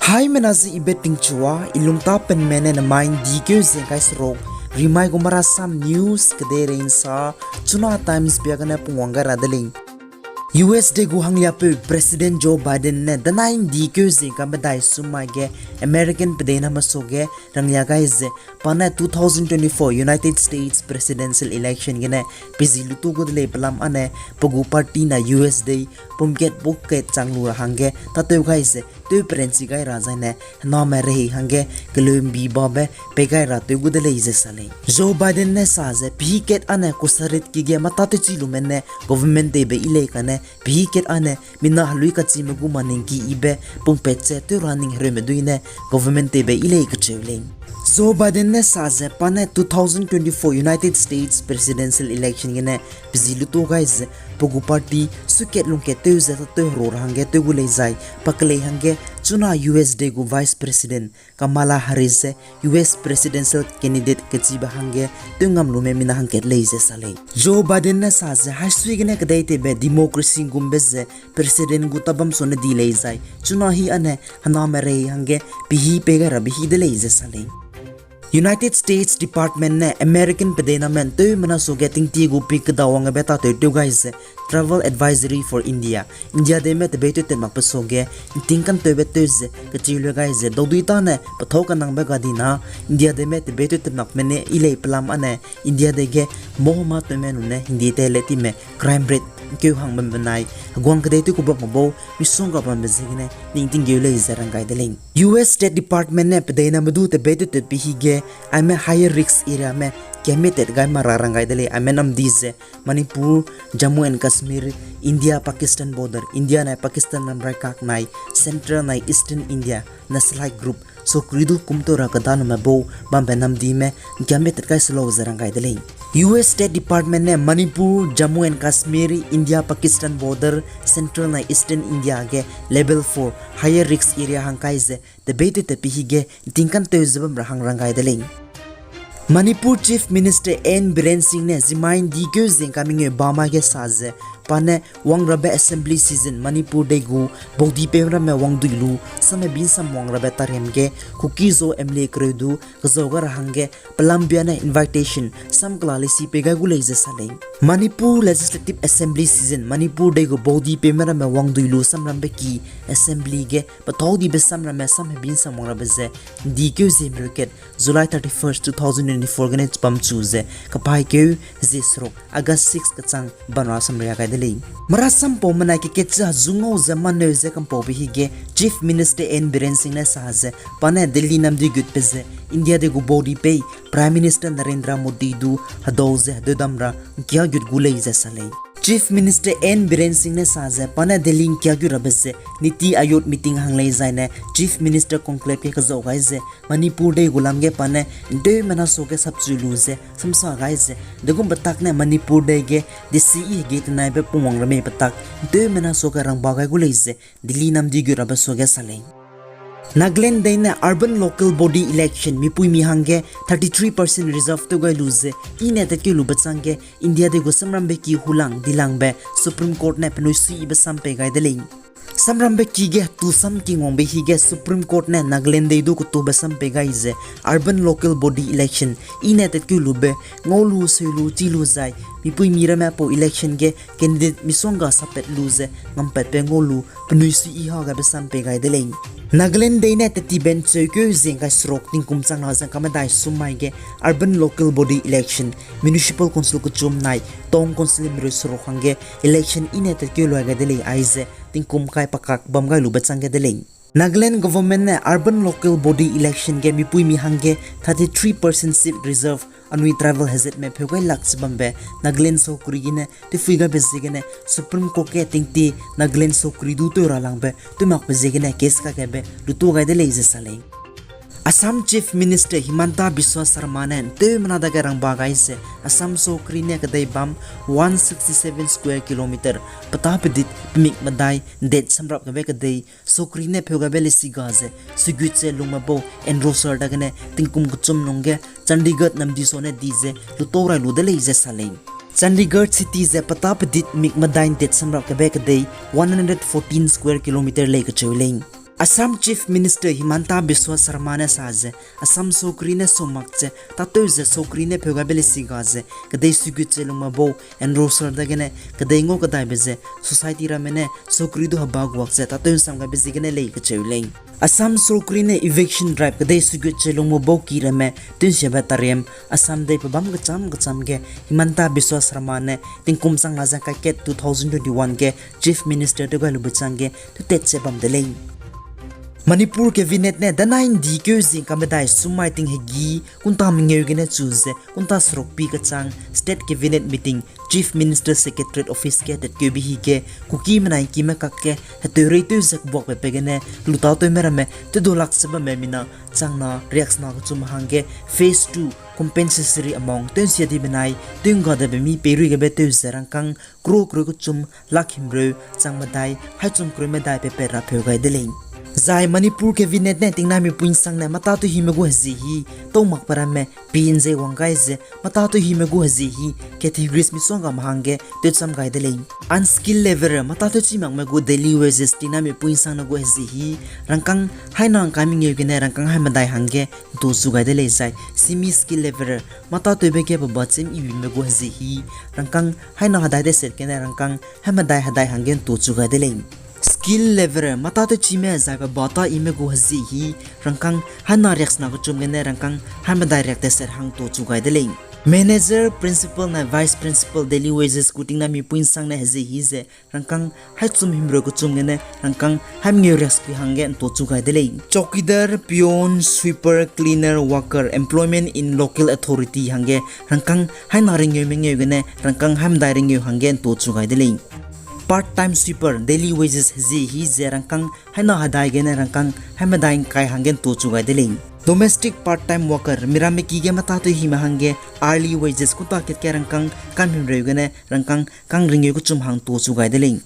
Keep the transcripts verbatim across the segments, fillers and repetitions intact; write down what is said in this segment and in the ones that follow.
Haimena ze I Betting Chua, I lungtapenme ne nemai ’ndi keu ze ’ngkai seruk, rimai gu marasam news kedeirei ’nsa, Chuna Times bia gene pungwang gai ra de lei. U S dei gu hangliapeu President Joe Biden ne danai ’ndi keu ze ’ngkai medai sum mai ge American pedeina mesuage ranglia gai ze, pa ne two thousand twenty-four United States presidential election gene pezi lutu gu de lei pelam âne pe gu party na U S dei pumkat buket chang lu ra hangge tâtew gai ze tew perenchi gai ra zaine hename rehei hangge keleu ’mbi babe pei gai ra tew gu de lei ze sa lei. Joe Biden ne sa ze, pehî kat âne kusarit ki ge mâtâtewchi lume ne government teibe yi lei kane pehî kat âne mina helui kachime gu maning ki yibe pungpat ze tew ra ning hereume dui ne government teibe yi lei kacheu lei. Joe Biden ne sa ze pa ne two thousand twenty-four United States presidential election gene pezi lutu gai ze pe gu party sukat lungkat tew ze tâtew hera ra hangge tew gu lei zai pa kelei hangge chuna U S dei gu Vice President Kamala Harris ze U S presidential candidate kechibe hangge tew ngam lume mina hangkat lei ze sa lei. Joe Biden ne sa ze haisui gene kedeiteibe democracy gumbe ze president gu tabam sone di lei zai chuna hi âne hename rehei hangge pehî pei gai rabe hi de lei ze sa lei. United States Department ne American pedeiname ’nteumena suage tingtie gu pik kedawangbe tâtew tew gai ze travel advisory for India, India deime tebeitew tet makbe suage ’nting kantewbe tew ze kecheu lu gai ze daudui tâne pethâu kanangbe gadina, India deime tebeitew tet makme ne yi lei pelam âne India dei ge mohoma tewme nune hingde tei le time crime rate ’nkeu hangbe benai heguang kedei tew ku bam me bau misongga bambe ziegene ning tinggeu lei ze rang gai de lei. U S State Department ne pedeiname du tebeitew tetbe hige aime higher risk areame kiame tat gai ma ra rang gai de lei. Aime namdi ze Manipur, Jammu and Kashmir, India Pakistan border, India nai Pakistan ram raikak nai Central nai Eastern India Naxalite group sokri du kumtew ra kedalume bau bambe namdime ’nkiame tat kai se lau ze rang gai de lei. U S State Department ne Manipur, Jammu and Kashmir, India Pakistan border, Central nai Eastern India ge level four higher risk area hang kai ze tebeitew tetbe hige ’nting kanteu ze bam ra hang rang gai de lei. Manipur Chief Minister N Biren Singh ne zimai ’ndi keu zingka mengeu bamai ge sa ze, pa ne wang rabe assembly season Manipur dei gu baudi pei ramme wangdui lu, sam hebi ’nsam wang rabe tariam ge Kuki-Zo M L A kereu du kezau ga ra hangge pelambia ne invitation sam kela lesi pei gai gu lei ze sa lei. Manipur Legislative Assembly season Manipur dei gu baudi peime ramme wangdui lu samrambe ki assembly ge pethâu dibe samramme sam hebi ’nsam wang rabe ze ’ndi keu zie merket July thirty-first, two thousand twenty-four gene chipam chu ze kapai keu zie seruk August six kechang bam ra samria gai de lei. Marasam pau menai keketchi hezu ngau ze maneu ze kampaube hige Chief Minister N Biren Singh ne sa ze, pa ne Delhi namdi gutbe ze India dei gu baudi pei Prime Minister Narendra Modi du hedau ze hedeu dam ra ’nkia gut gu lei ze sa lei. Chief Minister N Biren Singh ne sa ze, pa ne Delhi ’nkia gut rabe ze NITI Aayog meeting hang lei zaine Chief Minister conclave ge kezau gai ze Manipur dei gu lam ge pa ne ’nteumena suage sapchu lu ze samsa gai ze, degum petak ne Manipur dei ge desi i hege tenaibe pungwang ramme petak ’nteumena suage rangba gai gu lei ze Delhi namdi gut rabe suage sa lei. Nagaland dei ne Urban Local Body Election mipuimi hangge thirty-three percent reserve tew gai lu ze i ne tatkeu lube changge India dei gu samrambe ki hulang dilangbe Supreme Court ne penui suiyibe sam pei gai de lei. Samrambe ki ge hetu sam kingwangbe hige Supreme Court ne Nagaland dei du ketube sam pei gai ze Urban Local Body Election i ne tatkeu lube ngau lu, seu lu, chi lu zai mipuimi ramme pau election ge candidate misongga sappat lu ze ngampatbe ngau lu penui sui i ha gabe sam pei gai de lei. Nagaland dei ne tetiben cheukeu zingkai seruk tingkum chang na zangka medai sum mai ge Urban Local Body Election, Municipal Council kechum nai Town Council mereu seruk hangge election i ne tatkeu luai gai de lei aize tingkum kai pakak bam gai lube chang gai de lei. Nagaland government ne Urban Local Body Election ge mipuimi hangge thirty-three percent seat reserve anui tribal hezatme pheu gai lak chi bambe Nagaland sokri gene tefui gaibe ziegene Supreme Court ge tingtie Nagaland sokri du tew ra langbe tew makbe ziegene case kagaibe lutu gai de lei ze sa lei. Assam Chief Minister Himanta Biswa Sarma ne ’nteumena dage rangba gai ze Assam sokri ne kedei bam one sixty-seven square kilometer, petâ pedit pemik medai ’ndet samrap gaibe kedei sokri ne pheu gaibe lesi ga ze sugut ze lungme bau Amritsar dagene tingkum kechum lungge Chandigarh namdi sone di ze lutau rai lu de lei ze sa lei. Chandigarh city ze petâ pedit mik medai ’ndet samrap gaibe kedei one hundred fourteen square kilometer lei kacheu lei. Assam Chief Minister Himanta Biswa Sarma ne sa ze, Assam sokri ne sumak ze, tatew ze sokri ne pheu gaibe lesi ga ze, kedei sugut ze lungme bau, N Rosar dagene, kedei ngau kedaibe ze, society ramme ne sokri du heba guak ze, tatew nsam gaibe ziegene lei kacheu lei. Assam sokri ne eviction drive kedei sugut ze lungme bau ki ramme, tunsiabe tariam, Assam dei pe bam kecham kecham ge, Himanta Biswa Sarma ne, tingkum chang na zang kaiket two thousand twenty-one ge, Chief Minister tew gai lube chang ge, tutet ze bam de lei. Manipur Cabinet ne danai ndi keu zing kamedai sumai ting hegi, kunta mengeu gene chu ze, kunta seruk pi kechang, State Cabinet meeting, Chief Minister Secretariat Office ge tet keu bi hi ge, Kuki menai kime kak ge, heteu rei tew ze kubuak pe pe gene, luta tew me ramme, tew do lak ze bamme mina, chang na, riaksena kechum hangge, phase two, compensatory amount, tew nsia di benai, tew ngga de be mi peirui gebe tew ze rangkang, kro kro kechum, lak himreu, chang medai, hai chum kreu medai pe pe ra pheu gai de lei. Zai Manipur Cabinet ne tingnami puinsang ne mata tew hime gu hezi hi, tau mak pe ramme, pin ze wang gai ze, mata tew hime gu hezi hi, categories misongga mahangge, tew cham gai de lei. Unskilled labour, mata tew chi makme gu daily wages tingnami puinsang ne gu hezi hi, rangkang, hai na ngkai mengeu gene rangkang hai medai hangge, ntu chu gai de lei zai, semi skilled labour, mata tewbe ge pe ba chim iwime gu hezi hi, rangkang, hai na hedai de set gene rangkang, hai medai hedai hangge ntu chu gai de lei. Skilled labour, mata tew chime zai pe ba ta ime gu hezi hi, rangkang, hai na riaksena kechum gene rangkang, hai medai riak de set hang ntu chu gai de lei. Manager, principal na vice principal daily wages gu tingnami puinsang ne hezi hi ze, rangkang, hai chum himreu kechum gene, rangkang, hai mengeu riaksekui hangge ntu chu gai de lei. Chowkidar, peon, sweeper, cleaner, worker, employment in local authority hangge, rangkang, hai na ringeu mengeu gene, rangkang, hai medai ringeu hangge ntu chu gai de lei. Part-time sweeper, daily wages hezi hi ze rangkang, hai na hedai gene rangkang, hai medai ngkai hangge ntu chu gai de lei. Domestic part-time worker, miramme ki ge mata tew hime hangge, hourly wages kunta ket ge rangkang, kam himreu gene, rangkang, kang ringeu kechum hang ntu chu gai de lei.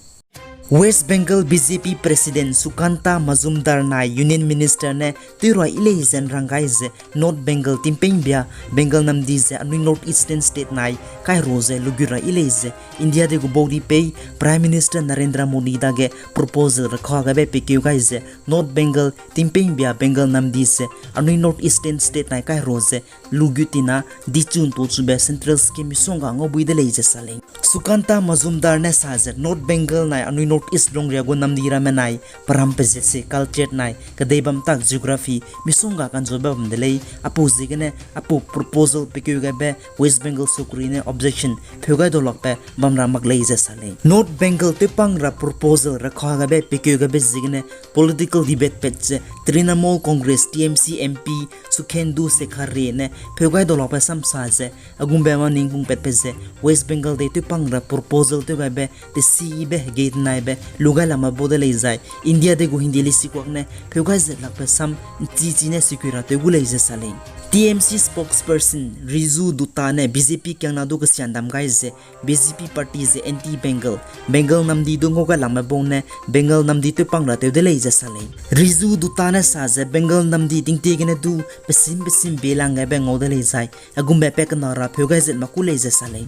West Bengal B J P President Sukanta Majumdar nai Union Minister ne tew ra i lei zen rang gai ze North Bengal tingpeingbia Bengal namdi ze anui North Eastern State nai kairo ze lugu ra i lei ze India de gu baudi pei Prime Minister Narendra Modi dage proposal rakha gabe pekeu gai ze North Bengal tingpeingbia Bengal namdi ze anui North Eastern State nai kairo ze lugu tina dichu ntu chube central scheme misongga ngau bui de lei ze sa lei. Sukanta Majumdar ne sa ze North Bengal nai anui North East lungria gu namdi ramme nai peram pezet se culture nai kedei bam tak geography misongga kanzuabe bam de lei, apau ziegene apau proposal pekeu gabe West Bengal sokri ne objection pheu gai dau lakbe bam ra mak lei ze sa lei. North Bengal tewpang ra proposal rakha gabe pekeu gabe ziegene political debate pat ze Trinamool Congress T M C M P Sukhendu Sekhar Ray ne pheu gai dau lakbe sam sa ze agumbe ma ningkung patpe ze West Bengal dei tewpang ra proposal tew gaibe tesibe hegei tenaibe lu gai lame bau de lei zai India dei gu Hindi lisikuak ne pheu gai zet lakbe sam nchi chi ne sikui ra tew gu lei ze sa lei. T M C spokesperson Riju Dutta ne B J P kiangna du kesian dam gai ze B J P party ze anti-Bengal, Bengal namdi du ngau gai lame bau ne Bengal namdi tewpang ra tew de lei ze sa lei. Riju Dutta ne sa ze Bengal namdi tingtie gene du pesim pesim belang gaibe ngau de lei zai agumbe pa kena ra pheu gai zet ma ku lei ze sa lei.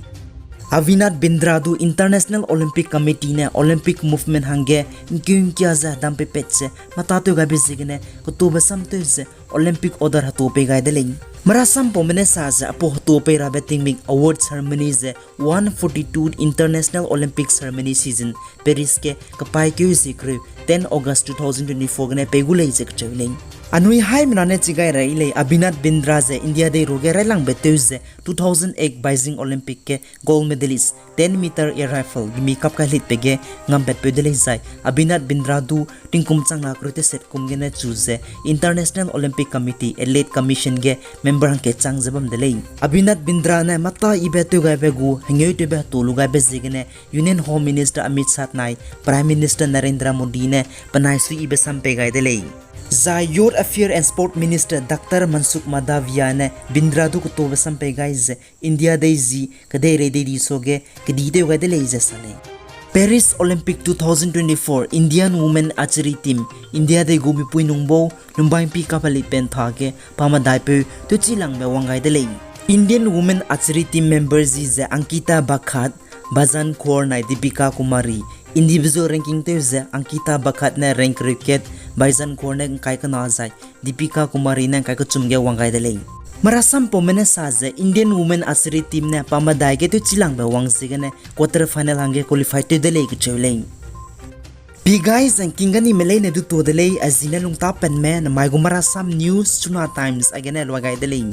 Abhinav Bindra du International Olympic Committee ne Olympic movement hangge ngkeu ngkia ze hedam peipat ze mata tew gaibe ziegene ketube sam tew ze Olympic order hetu pei gai de lei. Mara sampaume ne sa ze apau hetu pei rabe tingmik award ceremony ze one forty-two International Olympic Ceremony season Paris ge kepaîkeu zie kereu ten August two thousand twenty-four gene pei gu lei ze kacheu lei. Anui haimena ne chigai ra i lei Abhinav Bindra ze India dei ruage railangbe tew ze two thousand eight Beijing Olympic ge gold medalist ten meter air rifle gimi kap kailitbe ge ngambetpeu de lei zai Abhinav Bindra du tingkum chang na kereu teset kum gene chu ze International Olympic Committee Athlete Commission ge member hangke chang ze bam de lei. Abhinav Bindra ne mata ibe tew gaibe gu hengeu tewbe hetu lu gaibe ziegene Union Home Minister Amit Shah nai Prime Minister Narendra Modi ne penai suiyibe sam pei gai de lei. Zai Youth Affairs and Sport Minister Doctor Mansukh Mandaviya ne Bindra du ketube sam pei gai ze India dei zi kedeirei dei di suage kedi tew gai de lei ze sa lei. Paris Olympic two thousand twenty-four Indian Women Archery Team India dei gu mipui nung bau lumbaimpi kapali pen thage pa medaipeu tewchilangbe wang gai de lei. Indian Women Archery Team member zi ze Ankita Baghat, Bhajan Kaur nai Deepika Kumari, individual ranking tew ze Ankita Baghat ne rank kereu kat, Baijan Kaur ne ngkai kena zai Deepika Kumari ne ngkai kechum ge wang gai de lei. Marasampaume ne sa ze Indian women archery team ne pa medai ge tewchilangbe wang ziegene quarter final hangge qualify tew de lei kecheu lei. Pi gai zangking ganime leine du tuâ de lei, a zi ne lungtapenme namai gu Marasam News Chuna Times aigene luai gai de lei.